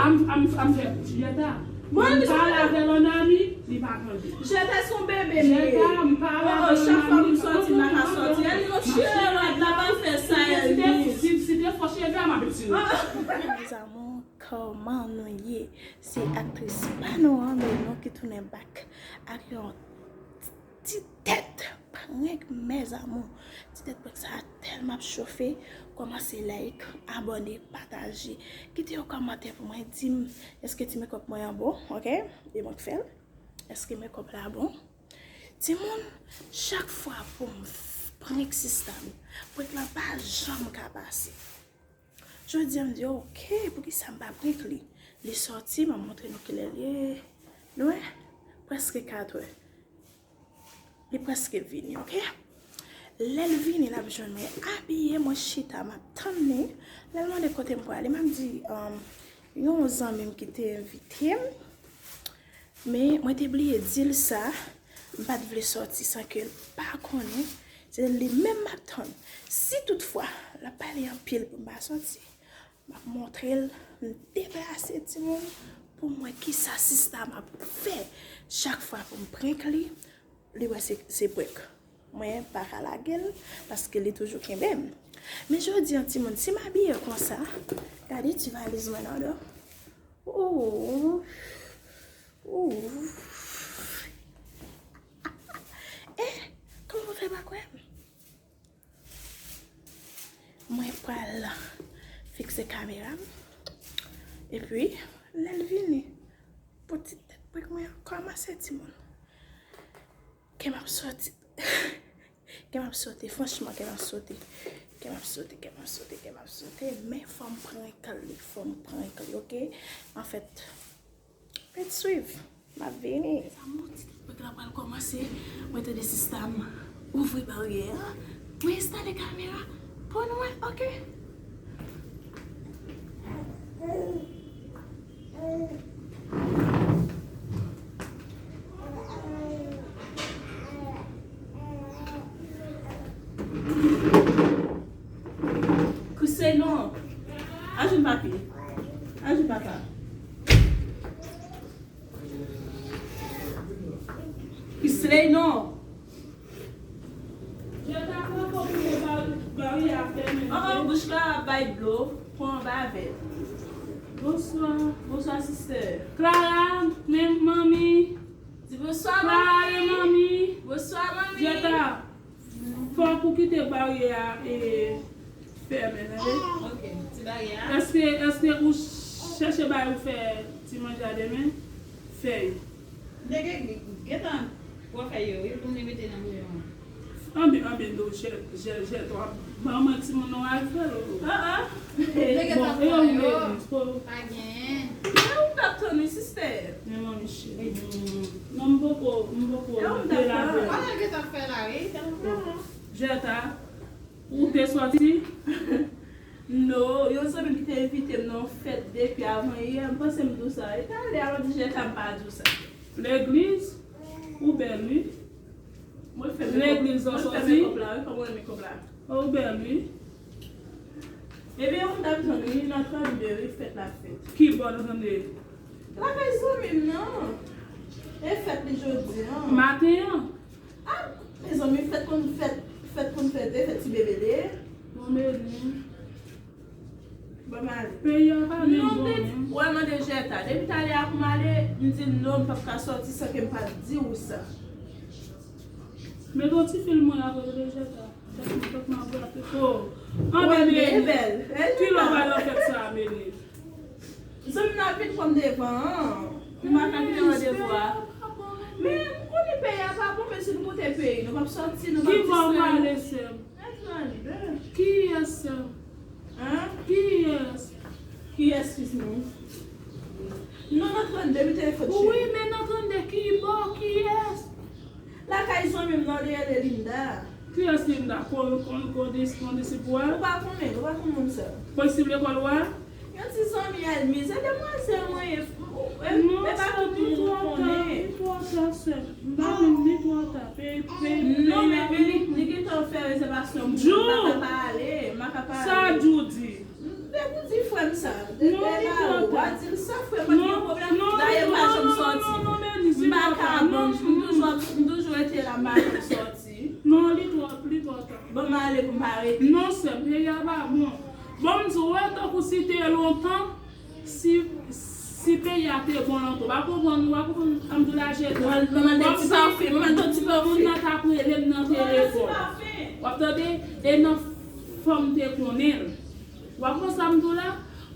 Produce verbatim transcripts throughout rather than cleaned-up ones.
I'm, I'm, I'm Jetta. Bon, m pale avè l an ami, li pa tande. Jetta se yon bebe li ye. Jetta, m pale avè l an ami, li pa tande. Oh, chak fwa pou m sòti, m pa ka sòti. El noche, la pa fè sa, el. Si te, si, si te fò cheve a, m ap retire. Mes amours, kòman nou ye? Se aktris pa nou an, men nou ki tounen back ak yon ti tèt prank, mes amours. Ti tèt prank sa a tèlman ap chofe. Kòmanse like, abòne, pataje. Kite yon kòmantè pou mwen, di m, èske ti makeup mwen an bon, ok? E mwen k fè l. Èske makeup la bon? Timoun, chak fwa pou m f-, prank sista m, prank lan pa janm ka pase. Jodi a, m di, ok, poukisa m pa prank li? Li sòti, m ap montre nou kilè l ye. Nou wè? Prèske katrè. Li prèske vini, ok? Lè l vini, l ap jwenn mwen abiye, mwen chita, m ap tann li. Lè l mande kote m prale, m ap di, um, yon zanmi m ki te envite m. Men mwen te bliye di l sa, m pa t vle sòti san ke l pa konnen. Se li menm m ap tann. Si toutfwa, l ap pale anpil pou m pa sòti, m ap montre l, m deplase timoun pou m wè kisa sista m ap fè. Chak fwa pou m prank li, li wè se, se prank. Mwen pa ka lage l, paske li toujou kenbe m. Men jodi a, timoun, si m abiye konsa, gade ti valiz mwen nan do. Ooh. Ooh. Eh, kòman w fè pa kwè m? Mwen pral fikse kamera m. Epi, lè l vini, pou ti tèt prank mwen an kòmanse, timoun. Kè m ap soti. Kè m ap sote, franchman, kè m ap sote. Kè m ap sote, kè m ap sote, kè m ap sote. Men fò m prank li, fò m prank li, ok? Anfèt, ret swiv. M ap vini. Mes amours, ti prank la pral kòmanse. Mwen tande sista m ouvri baryè a. Mwen enstale kamera pou nou wè, ok? Chrisley non. Ajoute papi. Ajoute papa. Chrisley non. Jeta pran fò pou bari a fèmen. An, an, bouch la ap bay dlo. Pran anba avè l. Bonswa. Bonswa, sister. Clara, men manmi. Di bonswa, Clara, men manmi. Bonswa, manmi. Jeta. Fòk ou kite baryè a, e, fèmen, tande? Ok, ti baryè a. Èske, èske ou chèche bagay ou fè ti manje a demen? Fèy. M te gen, gentan pran fèy yo, wi, pou m te mete nan bouyon an. Anben, anben, do, jè, jè, jè, twa. Manman timoun nan al fè l, o. Ah, ah. Bon, e ou legliz, po. Pa genyen. E ou t ap tann, wi, sister. Men manmi cheri. Non, m poko, m poko delave. Wala l gentan fè la, wi. Jeta, ou te sòti? Non, yon zanmi m ki te envite m nan yon fèt depi avan yè, m panse m di w sa. E talè a, ou di Jeta m pa di w sa. Legliz? Ou bèl, wi. Mwen fè makeup. Legliz ou sòti? Mwen fè makeup la, wi, kòman w wè makeup la? Ou bèl, wi. Ebyen, ou t ap tann, wi, nan trannde, wi, fèt la fèt. Ki bò nan trannde? Lakay zanmi m nan. E fèt li jodi a. Maten an? Ah, mezanmi, fèt konn fèt, fèt konn fèt, e fèt ti bebe de. Bon, bebe. Ban m ale. Peyi a pa menm bon menm. Wè, mande Jeta. Depi talè a pou m ale, m di l non, m p ap ka sòti san ke m pa di w sa. Met yon ti fil mwen apre de Jeta. Tèt mwen, tèt mwen ap grape. Oh. Anben, Meni. Ki lè w pral nan fèt sa a, Meni? Zanmi nan ap vin pran m devan an. M pa ka kite randevou a. Men, m konnen peyi a pa bon, men si nou koute peyi, nou p ap sòti, nou p ap distrè nou. Ki bò w prale, sè m? Nan trannde. Kiyès, sè m? Hein? Kiyès? Kiyès, excuse me? Non, nan trannde, m te fòt cheri. Wi, men nan trannde, ki bò, kiyès? Lakay zanmi m nan, li rele Linda. Kiyès Linda? Kon, kon, kondis-, kondisip ou a? Ou pa konnen, ou pa konn moun sa. Kondisip lekòl ou a? Yon ti zanmi Elmise, se demwazèl mwen ye. Non, e pa tout moun ou konnen. Li twò ta, sè m. M pa konn li twò ta. Pe, pe, non, men li, li gentan fè rezèvasyon pou mwen. M pa ka pa ale, m pa ka pa ale. Sa Judy? Depi w di frè Sa, e, e ba ou, w a di l sa, frè, mwen gen pwoblèm. Dayè, m pa janm sòti. M pa ka ban, m toujou, m toujou rete la, m pa janm sòti. Non, li twò, li twò ta. Bon, m ale pou m pa rete. Non, sè m, peyi a pa bon. Bon, m di w, wè, tankou si te lontan, si, si peyi a te bon lontan, w pa konprann, w pa konprann, an m di w la, jete. Mwen mande ti pafen, mwen mande ti pafen. Moun nan t ap rele m nan telefòn. W ap tande? E nan fòm te konnen l. W ap wè sa m di w la?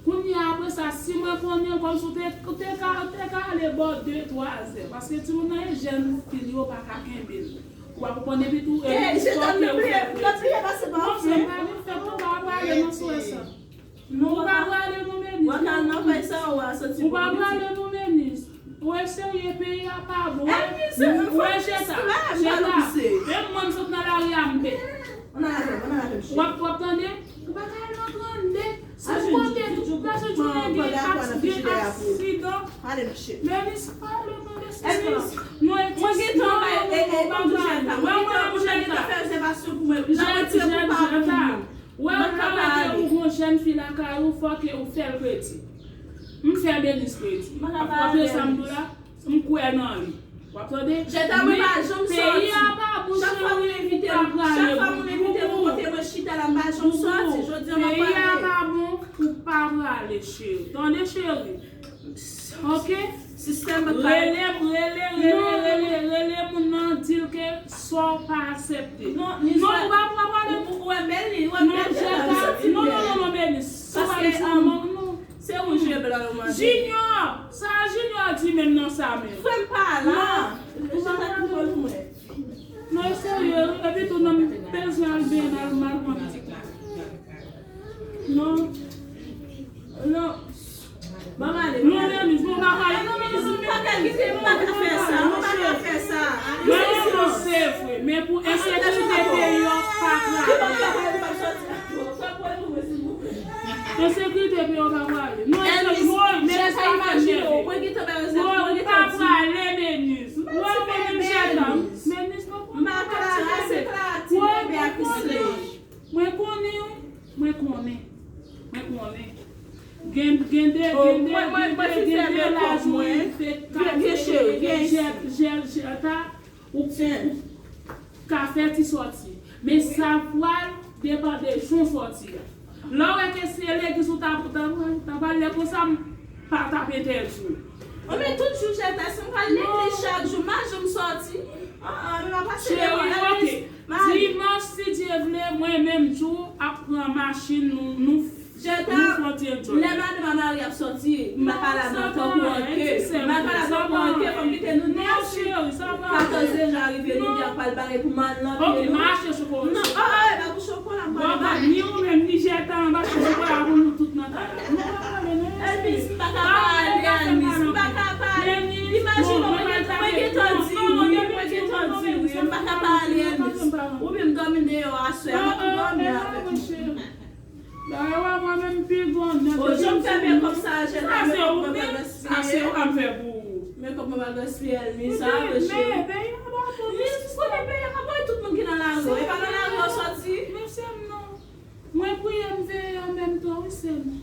Kounye a, apre sa, si mwen konnen, kòmsi w te, w te ka, w te ka ale bò de, twa zè. Paske timoun nan e jèn, pil yo pa ka kenbe l. W ap konprann epi tou, e, fòk ke w fè. Non, frè, m pa vin fè, ou pa prale nan sou sa. Ou pa prale non, Menis. Ou pa prale non, Menis. Ou e serye, peyi a pa bon. Ou e Jeta, Jeta. Menm mwen m sot nan lari a m pè. W ap, w ap tande? Ou pa ka al nan trannde. Si w kote tout, prèske jounen gen aksidan. Menis, pale non de sa. Non, e ti non, non, non, non, pa prale. Wè, wè, Jeta. Jeta, Jeta. Wè, ou ka wè ke ou gon jèn fi lakay ou, fò ke ou fè l kredi. M fè Menis kredi. Apre sa m di w la, m kwè nan li. W ap tande? Jeta, mwen pa janm sòti. Peyi a pa bon, cheri, ou pa prale. Chak fwa moun envite m, chak fwa moun envite m kote mwen chita la, m pa janm sòti. Jodi a, m ap prale. Peyi a pa bon, ou pa prale, cheri. Tande, cheri. Ok? Sistèm pa. Rele, rele, rele, rele, rele moun nan, di l ke sa w pa aksepte. Non, ou pa, ou pa prale. Ou wè bèl li, ou wè bèl li. Non, non, non, non, Menis. Paske, non, non. Se wouj e blan yo mande. Junior! Sa Junior di menm nan sa menm? Frè m pa la. Jeta ki pran pou mwen. Non, e serye, epi tou nan m bezwen al benyen, al, al pran pitit la. Non. Non. Ban m ale. Non, Menis, bon, pa pale. Non, Menis, m pa ka kite, m pa ka fè sa, m pa ka fè sa. Non, non, non, se vre, men pou ensekirite peyi a pa prale. Ensekirite peyi a pa prale. Non, Elvis, Menis, pa fè nève. Mwen pa prale, Menis. Mwen pa prale, Menis. Menis, non, mwen pa prale. Mwen konnen, wi. Mwen konnen. Mwen konnen. Gen, gen de, gen de, gen de, gen de laj mwen, gen, gen cheri, gen jèl, jèl, jèl, ta, ou, ou ka fè ti sòti. Men sa pral depann de jan w sòti a. Lè w wè ke se legliz ou ta, ta, ta pral lè konsa, m pa t ap entèdi w. Bon, men tout jou Jeta, si m pral legliz chak jou, m pa janm sòti. An, an, men m ap pase devan legliz. Dimanch, si Dye vle, mwen menm tou ap pran machin, nou, nou, nou fè ti enjoy. Lè madanm a mari ap sòti, m pa ka la bò tankou anke. M pa ka la tankou anke, fò m kite nou de. Katòz deja rive, nou de ap pral bare pou m al nan pye nou. Ok, m achte chokola. Non, oh, oh, e pa pou chokola m pral bare. Ni ou menm, ni Jeta, m achte chokola pou nou tout nan kay la. Nou pa pale, non. Elvis, m pa ka pale, Elvis, m pa ka pale. Imajine w, mwen gentan di wi, mwen gentan di wi, m pa ka pale, Elvis. Ou menm dòmi deyò aswè a, mwen tou dòmi avèk ou. Dayè, wè, mwen menm pi grann nan. O, jan m fè mekòp sa a, Jeta, mekòp mwen pa gaspiye. Sa se ou k ap fè pou ou. Mekòp mwen pa gaspiye, Elvis, sa vre, cheri. Men, peyi a pa bon. Miss, ou konnen peyi a pa bon, tout moun ki nan lari, e pa nan lari yo sòti. Men sè m non. Mwen priye, m veye an menm tan, wi, sè m.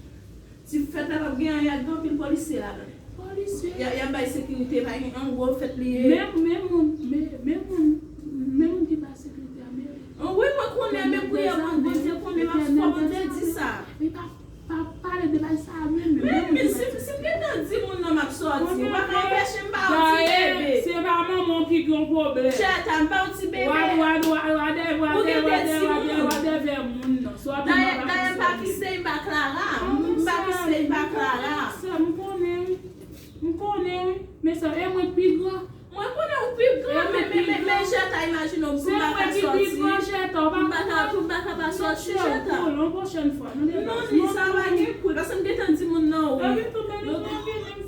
Ti fèt la p ap gen anyen, gen anpil polisye ladan. Polisye? Y a, y ap bay sekirite, pa gen an gwo fèt li ye. Men, men moun, men, men moun, men moun ki bay sekirite a, men. Wi, mwen konnen, men priye pou Bondye konnen, m ap fò Bondye di sa. E pa, pa pale de bay sa a, men, men, men moun ki bay sekirite. Men, men, si, si m gentan di moun nan m ap sòti, ou pa ka anpeche m pa yon ti bebe. Se pa manman w ki gen yon pwoblèm. Jeta, m pa yon ti bebe. Wad, wad, wad, wad, wad, wad, wad, wad, wad, wad, wad, moun nan. Dayè, dayè, m pa ki Seyba Clara. M pa ki Seyba Clara. Sè, m konnen wi. M konnen wi. Men sè, e mwen k pi gran. Mwen konnen ou pi gran, men, men, men, men Jeta, imajine w, pou m pa ka sòti. Se mwen ki pi gran, Jeta, ou pa konprann. Pou m pa ka, pou m pa ka pa sòti, Jeta. Yon pwochèn fwa, non, non, sa pa gen koul, paske m gentan di moun nan wi. Epi tou, men li vin, m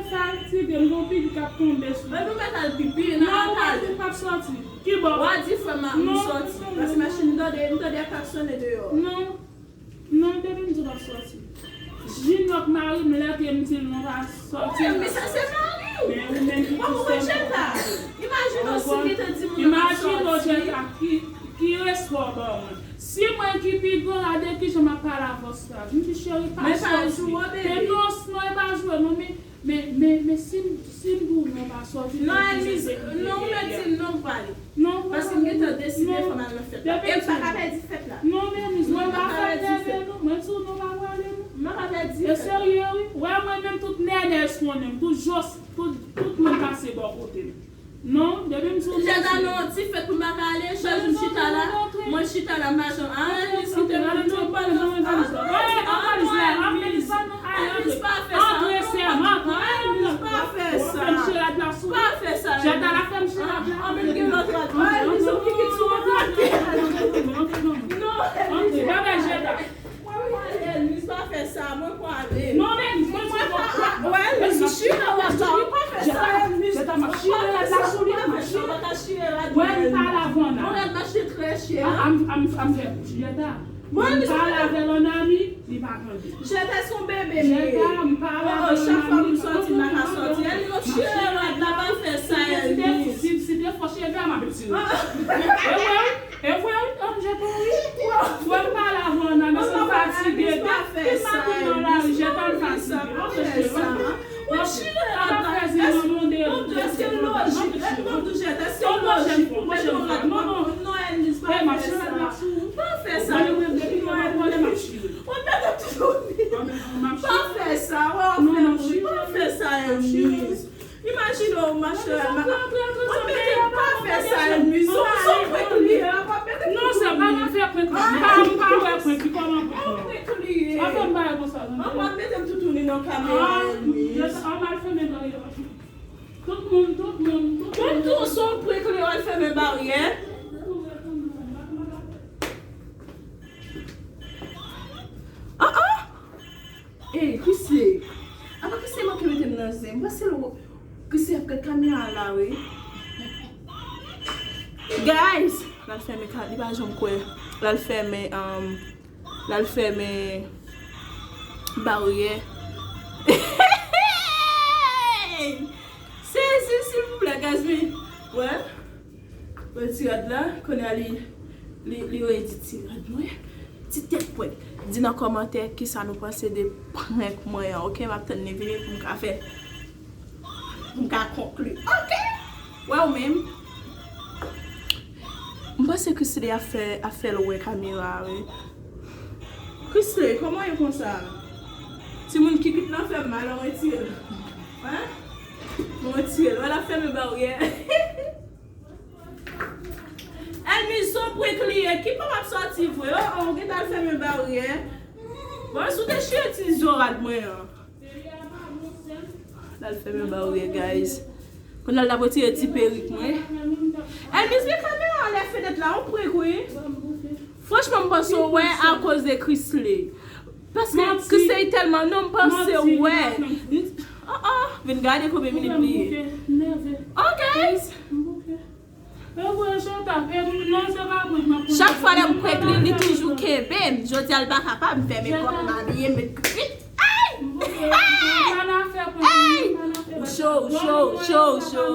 fatige, m gon figi k ap tonbe sou mwen. Epi m pa ka al pipi, nan apale. Non, ou p ap sòti. Ki bò? W a di frè m ap sòti. Paske machin m tande, m tande ap klaksonnen deyò. Non. Non, depi m di w p ap sòti. Junior k mari m, lè ke m di l nou pa sòti. Wi, men sa se mari w. Men ou menm ki sistèm. Imajine w si m gentan di moun nan m ap sòti. Imajine w, Jeta, ki, ki respè w ban mwen. Si mwen ki pi gran, gade kijan m ap pale avè w sa. M di, cheri, pa sòti. Men pa jwe, bebe. Men non, non, e pa jwe, non, men, men, men, men si m, si m di w non, pa sòti, non, Elvis, non, ou mèt di m non, m pale. Non, paske m gentan deside fò m al nan fèt la. E m pa ka pèdi fèt la. Non, men Elvis, mwen pa fè nève nou. Mwen di w non, pa prale nou. M pa ka pèdi fèt la. E serye, wi. Wè, mwen menm tout nènèz konnen m, tout jòs, tout, tout moun pase bò kote m. Non, depi m sou Jèta, non, ti fèt pou m pa ka ale, chak jou m chita la, mwen chita la, majan, ah, Elvis, kite m, non, pa nan, ah, Elvis, pa fè sa, non, pa fè sa, pa fè sa, pa fè sa, Jèta la fè m chita la, anben gen lòt rad, ah, Elvis, ou kikit sou yon rad, non, Elvis, pa fè sa, mwen prale. Non, men, mwen pa, wè, Elvis, chire rad la, ou pa fè sa, Elvis, ou pa fè sa, ou pa ka chire rad la, Elvis. Wè, li pa lavan la. Yon rad mache trè chè. A, a m, a m, a m fè Jèta. Mwen pa lave l an ami, li pa tande. Jèta se yon bebe m ye. Jèta, m pa lave l an ami. Chak fwa pou m sòti, m pa ka sòti. Elvis, chire rad la, pa fè sa, Elvis. Si, si te fò cheve a, m ap retire. E vre, wi. E vre, wi, an Jèta, wi. Fò m pa lave l an ami, se m fatige. Depi maten nan lari, Jèta, m fatige. An fè cheve. Mwen chire rad la. Èske, mon Dieu, èske l lojik? Èske, mon Dieu, èske l lojik pou mete yon rad pou mwen? Non, Elvis, pa fè sa. Pa fè sa. Non, Elvis, pa fè sa. Wè, w ap fè m ri. Pa fè sa, Elvis. Imajine w mache rad la. W ap mete, pa fè sa, Elvis. Ou se prank li ye, w ap mete toutouni. Non, se pa nan fè prank li. M pa, m pa wè prank li, kòman prank li? Ou prank li ye. W ap fè m bagay konsa, non. W ap mete m toutouni nan kamera, Elvis. An, m al fèmen baryè. Tout moun, tout moun, tout moun. Bon, tou, se yon prank li, w al fèmen baryè. Ah, ah! Ey, Chrisley. Apa Chrisley manke mete m nan zen? M panse l, Chrisley ap gad kamera la, wi. Guys, l al fèmen ka-, li pa janm kwè. L al fèmen, um, l al fèmen baryè. Sezi, silvouplè, guys, men. Wè. Wè ti rad la, kounye a li, li, li redi ti rad mwen. Ti tèt prank. Di nan kòmantè kisa nou panse de prank mwen an, oke? M ap tann li vini pou m ka fè, pou m ka konkli. Oke? Wè ou menm. M panse Chrisley ap fè, ap fè l wè kamera a, wi. Chrisley, kòman w ye konsa? Timoun kikit nan fè m mal, an retire l. Hein? An retire l. Wè l ap fèmen baryè. Elvis, se yon prank li ye. Ki pa m ap sòti vre? Oh, oh, ou gentan al fèmen baryè. Bon, si w te chire ti zo rad mwen an. L al fèmen baryè, guys. Kounye a l ap retire ti perik mwen. Elvis, men kamera anlè fenèt la, yon prank, wi. Franchman, m panse w wè akoz de Chrisley. Paske Chrisley tèlman, non, m panse w wè. Oh, oh, vin gade konbyen minit li ye. Oh, guys. Chak fwa lè m prank li, li toujou kenbe m. Jodi a, l pa kapab, m fè mekòp, m abiye, m met kikit. Ay! Ay! Ay! Ou cho, ou cho, ou cho, ou cho.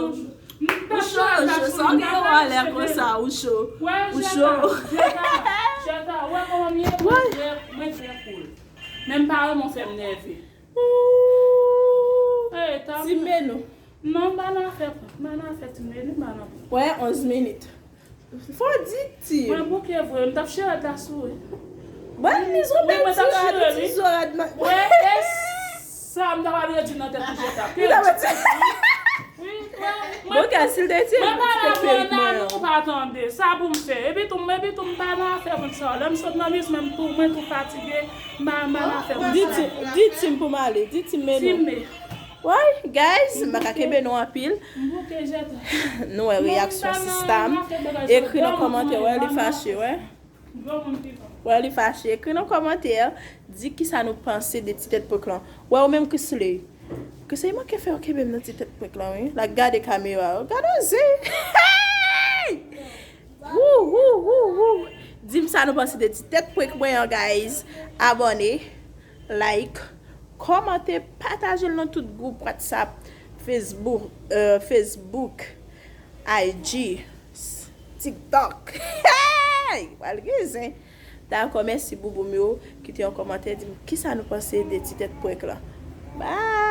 Ou cho, ou cho. Sa w gen yon alè konsa, ou cho. Ou cho. Wè. Men m pa renmen w fè m nève. Ti menou. Non, m pa nan afè prank. M pa nan afè ti menou, m pa nan prank. Wè, onz minit. Fò w di ti. Mwen bouke vre, m t ap chire rad la sou ou. Bon, Elvis, ou bèl ti rad, ti zo rad. Wè, e sa m ta pral redi nan tèt ou, Jèta. Wi, mwen, mwen, bon, kay, si l te tire, mwen pa la pou nan ou pa tande. Sa pou m fè. Epi tou, epi tou, m pa nan afè moun sa yo. Lè m sot nan biznis, mwen tou, mwen tou fatige. M pa, m pa nan afè moun sa yo. Di ti, di ti m pou m ale. Di ti m menou. Ti m. Woy, guys, m pa ka kenbe nou anpil. M bouke, Jèta. Nou wè reyaksyon sista m. Ekri nan kòmantè, wè, li fache, wè. Wè, li fache. Ekri nan kòmantè, di kisa nou panse de ti tèt prank lan. Wè, ou menm Chrisley. Chrisley manke fè yo kenbe m nan ti tèt prank lan, wi. L ap gade kamera yo. Gade oze! Hey! Wou, wou, wou, wou. Di m sa nou panse de ti tèt prank mwen an, guys. Abòne, like, kòmante, pataje l nan tout gwoup WhatsApp, Facebook, euh, Facebook, I G, s-, TikTok. Hey! Pral gen zen. Dakò, mèsi bouboum yo, kite yon kòmantè, di m kisa nou panse de ti tèt prank lan. Bye!